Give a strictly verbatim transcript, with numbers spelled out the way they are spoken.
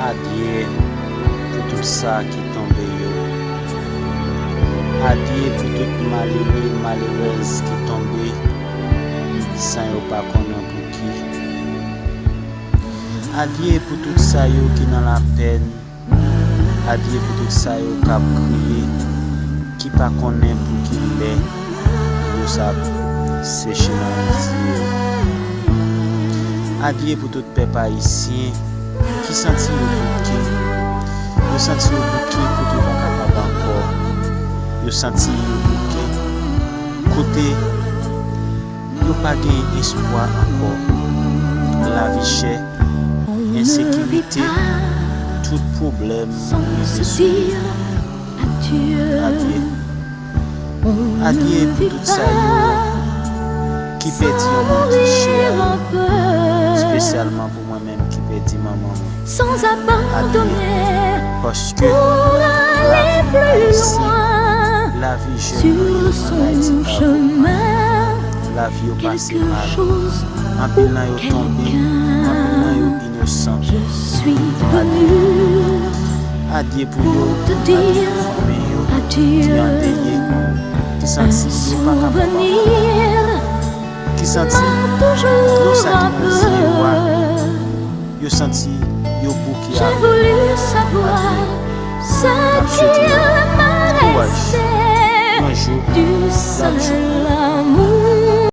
Adye pou tout sa ki tonbe yo. Adye pou tout malere, malerèz ki tonbe san yo pa konnen pou ki. Adye pou tout sa yo ki nan lapèn. Adye pou tout sa yo k ap kriye, ki pa konnen pou ki lè yo sa seche nan zye yo. Adye pou tout pèp ayisyen ki santi yo bouke, yo santi yo bouke kote yo pa kapab ankò, yo santi yo bouke kote yo pa gen espwa ankò. Lavi chè, ensekirite, tout pwoblèm rive sou yo. Adye. Adye pou tout sa yo ki pèdi yon moun ki chè, espesyalman pou mwen menm ki pèdi manman mwen. Adye, paske lavi ayisyen, lavi jèn nou yo an Ayiti pa bon. Lavi yo pase mal. Anpil nan yo tonbe, anpil nan yo inosan. Adye. Adye pou yo, adye pou fanmi yo ki andeye, ki santi yo pa kapab ankò, ki santi dlo sa ki nan zye yo a, yo santi yo bouke avè yo. Adye. N ap swete yo kouraj. Yon jou, l ap jou.